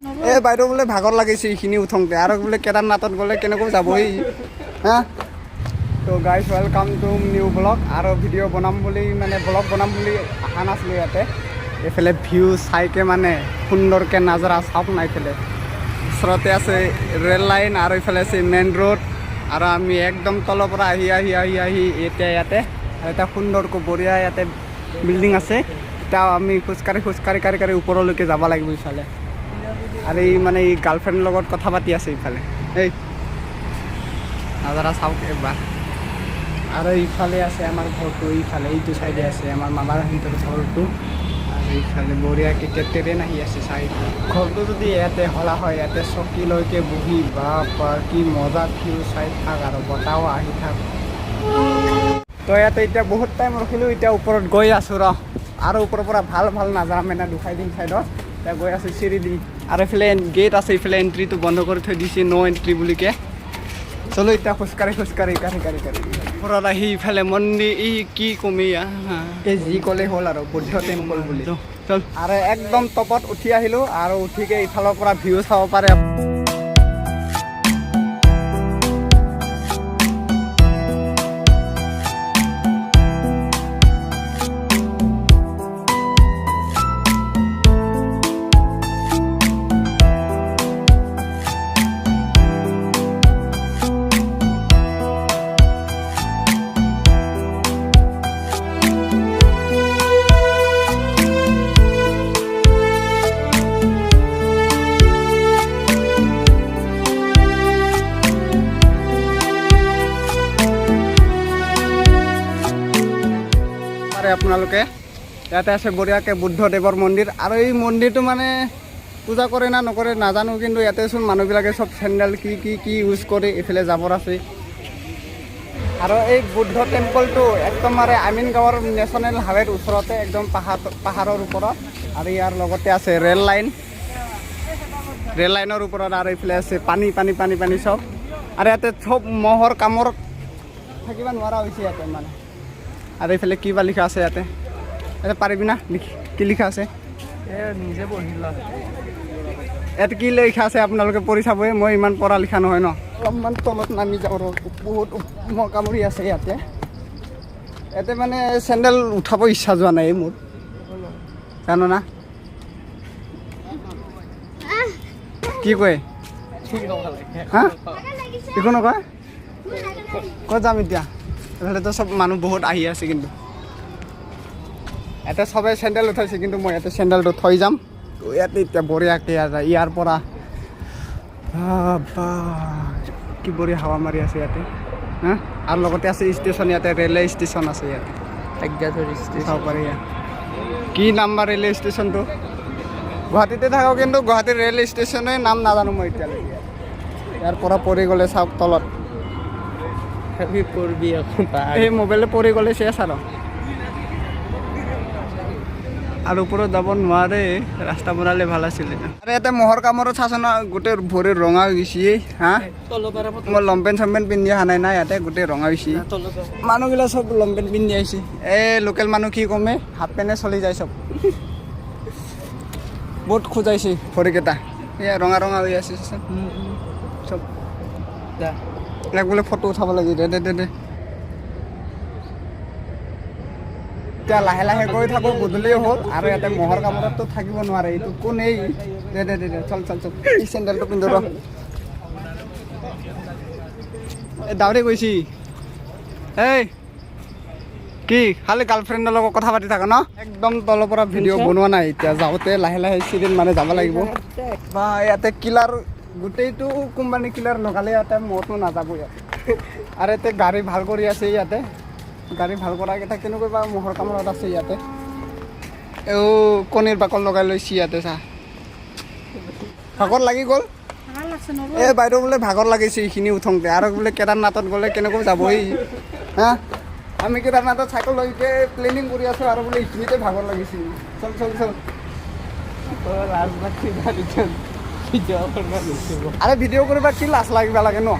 এই বাইদেউ বোলে ভাগৰ লাগিছে এইখিনি উঠোঁতে, আৰু বোলে কেদাৰনাথত গ'লে কেনেকৈ যাবহি হা। তো guys, welcome to new vlog. আৰু ভিডিঅ' বনাম বুলি, মানে ব্লগ বনাম বুলি অহা নাছিলোঁ ইয়াতে। এইফালে ভিউ চাইকে মানে সুন্দৰকৈ নাজাৰা চাওক না। এইফালে ওচৰতে আছে ৰেল লাইন আৰু এইফালে আছে মেইন ৰোড। আৰু আমি একদম তলৰ পৰা আহি আহি আহি আহি এতিয়া ইয়াতে আৰু এটা সুন্দৰকৈ বঢ়িয়া ইয়াতে বিল্ডিং আছে। এতিয়া আমি খোজকাঢ়ি খোজকাঢ়ি কাঢ়ি কাঢ়ি ওপৰলৈকে যাব লাগিব ইফালে। আৰু এই মানে এই গাৰ্লফ্ৰেণ্ডৰ লগত কথা পাতি আছে ইফালে। এই নাজাৰা চাওক একবাৰ। আৰু ইফালে আছে আমাৰ ঘৰটো, ইফালে এইটো চাইডে আছে আমাৰ মামাৰ সিহঁতৰ ঘৰটো। আৰু ইফালে বঢ়িয়াকৈ এতিয়া ট্ৰেইন আহি আছে চাই। ঘৰটো যদি ইয়াতে হলা হয়, ইয়াতে চকীলৈকে বহি বাপ কি মজা ভিউ চাই থাক আৰু বতাহো আহি থাক। তো ইয়াতে এতিয়া বহুত টাইম ৰখিলোঁ, এতিয়া ওপৰত গৈ আছোঁ ৰ। আৰু ওপৰৰ পৰা ভাল ভাল নাজাৰা মানে দেখাই দিম চাইডত। এতিয়া গৈ আছোঁ চিৰি দি। আৰু এইফালে গেট আছে, এইফালে এণ্ট্ৰিটো বন্ধ কৰি থৈ দিছে, ন' এণ্ট্ৰি বুলিকে। চলো এতিয়া খোজকাঢ়ি খোজকাঢ়ি কাঢ়ি কাঢ়ি কাঢ়ি ওপৰত আহি ইফালে মন্দিৰ ই কি কমি। এই যি ক'লে হ'ল আৰু বুদ্ধ টেম্পল বুলি। চল, আৰু একদম টপত উঠি আহিলোঁ আৰু উঠিকে ইফালৰ পৰা ভিউ চাব পাৰে। পাৰে আপোনালোকে। ইয়াতে আছে বঢ়িয়াকৈ বুদ্ধদেৱৰ মন্দিৰ। আৰু এই মন্দিৰটো মানে পূজা কৰে না নকৰে নাজানো, কিন্তু ইয়াতে চোন মানুহবিলাকে চব চেণ্ডেল কি কি কি ইউজ কৰে। এইফালে জাবৰ আছে। আৰু এই বুদ্ধ টেম্পলটো একদম মানে আমিনগাঁৱৰ নেশ্যনেল হাইৱেৰ ওচৰতে, একদম পাহাৰ পাহাৰৰ ওপৰত। আৰু ইয়াৰ লগতে আছে ৰেল লাইন, ৰেল লাইনৰ ওপৰত। আৰু এইফালে আছে পানী পানী পানী পানী চব। আৰু ইয়াতে চব মহৰ কামৰ, থাকিব নোৱাৰা হৈছে ইয়াতে মানে। আৰু এইফালে কিবা লিখা আছে ইয়াতে। ইয়াতে পাৰিবি না লিখি? কি লিখা আছে? নিজে পঢ়ি লোৱা। ইয়াতে কি লিখা আছে আপোনালোকে পঢ়ি চাবই, মই ইমান পঢ়া লিখা নহয় ন। অলপমান তলত নামি যাওঁ ৰ, বহুত মহ কামুৰি আছে ইয়াতে। ইয়াতে মানে চেণ্ডেল উঠাব ইচ্ছা যোৱা নাই মোৰ, জানো না কি কয়। হা, একো নকয়। ক'ত যাম এতিয়া? এইফালেতো চব মানুহ বহুত আহি আছে, কিন্তু ইয়াতে চবে চেণ্ডেল উঠাইছে, কিন্তু মই ইয়াতে চেণ্ডেলটো থৈ যাম। ইয়াতে এতিয়া বঢ়িয়াকৈ ইয়াৰ পৰা বাবা কি বঢ়িয়া হাৱা মাৰি আছে ইয়াতে হা। আৰু লগতে আছে ষ্টেচন ইয়াতে, ৰেলৱে ষ্টেচন আছে ইয়াতে। চাব পাৰি ইয়াত। কি নাম্বাৰ ৰেলৱে ষ্টেচনটো? গুৱাহাটীতে থাকোঁ, কিন্তু গুৱাহাটীৰ ৰেল ষ্টেচনে নাম নাজানো মই এতিয়ালৈকে। ইয়াৰ পৰা পৰি গ'লে চাওক তলত। পঢ়বি আকৌ। এই মোবাইলে পৰি গ'লে চেচ আৰু। আৰু ওপৰত যাব নোৱাৰে, ৰাস্তা বনালে ভাল আছিলে। আৰু ইয়াতে মহৰ কামোৰত চাচোন না, গোটেই ভৰি ৰঙা হৈ গৈছে হা। মই লংপেণ্ট চংপেণ্ট পিন্ধি অহা নাই না, ইয়াতে গোটেই ৰঙা হৈছে। মানুহগিলা চব লংপেণ্ট পিন্ধি আহিছে। এই লোকেল মানুহ কি কমে, হাফ পেণ্টে চলি যায় চব। বহুত খোজাইছে ভৰিকেইটা, এয়া ৰঙা ৰঙা হৈ আছে চাচোন চব। ইয়াক বোলে ফটো উঠাব লাগে। দে দে দে দে। এতিয়া লাহে লাহে গৈ থাকোঁ, গধূলিও হ'ল। আৰু ইয়াতে মহৰ কামোৰততো থাকিব নোৱাৰে। এইটো কোন এই? দে দে দে দে, চল চল চল। এই চেণ্ডেলটো পিন্ধো ৰ। এই দাউৰি গৈছি। এই কি খালি গাৰ্লফ্ৰেণ্ডৰ লগত কথা পাতি থাক ন? একদম তলৰ পৰা ভিডিঅ' বনোৱা নাই। এতিয়া যাওঁতে লাহে লাহে চিৰিত মানে যাব লাগিব। বা ইয়াতে কিলাৰ গোটেইটো কোম্পানী কিলাৰ লগালে ইয়াতে মহটো নাযাব ইয়াতে। আৰু ইয়াতে গাড়ী ভাল কৰি আছে। ইয়াতে গাড়ী ভাল কৰাকেইটা কেনেকৈ বা মহৰ কামোৰত আছে ইয়াতে। এই কণীৰ বাকল লগাই লৈছে ইয়াতে। চা, ভাগৰ লাগি গ'ল। এই বাইদেউ বোলে ভাগৰ লাগিছে এইখিনি উঠোঁতে, আৰু বোলে কেদাৰনাথত গ'লে কেনেকৈ যাবহি হা। আমি কেদাৰনাথত চাইকেল লৈকে প্লেনিং কৰি আছোঁ, আৰু বোলে এইখিনিতে ভাগৰ লাগিছে। চল চল চল। আৰে ভিডিঅ' কৰিব কি লাজ লাগিব লাগে ন?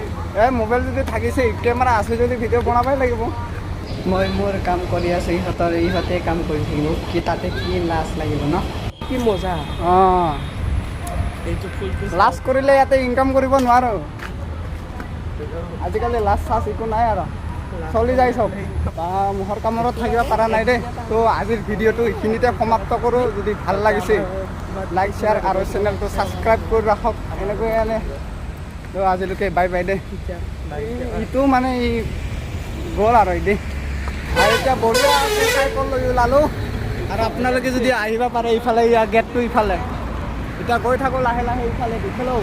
এই মোবাইল যদি থাকিছে, কেমেৰা আছে যদি ভিডিঅ' বনাবই লাগিব। মই মোৰ কাম কৰি আছোঁ, ইহঁতৰ ইহঁতে কাম কৰি থাকিব। কি তাতে কি লাজ লাগিব ন? কি মজা। অঁ। এইটো ফুলটো। লাজ কৰিলে ইয়াতে ইনকাম কৰিব নোৱাৰোঁ। আজিকালি লাজ চাজ একো নাই আৰু, চলি যায় চব। বা মুখৰ কামোৰত থাকিব পৰা নাই দেই। তো আজিৰ ভিডিঅ'টো এইখিনিতে সমাপ্ত কৰোঁ। যদি ভাল লাগিছে, লাইক, শ্বেয়াৰ আৰু চেনেলটো ছাবস্ক্ৰাইব কৰি ৰাখক। এনেকৈ এনে তো আজিলৈকে বাই বাই দেই। ইটো মানে ই গ'ল আৰু দেই। আৰু এতিয়া বঢ়িয়া চাইকেল লৈ ওলালোঁ। আৰু আপোনালোকে যদি আহিব পাৰে, ইফালে, ইয়াৰ গেটটো ইফালে। এতিয়া গৈ থাকোঁ লাহে লাহে ইফালে। দেখিলেও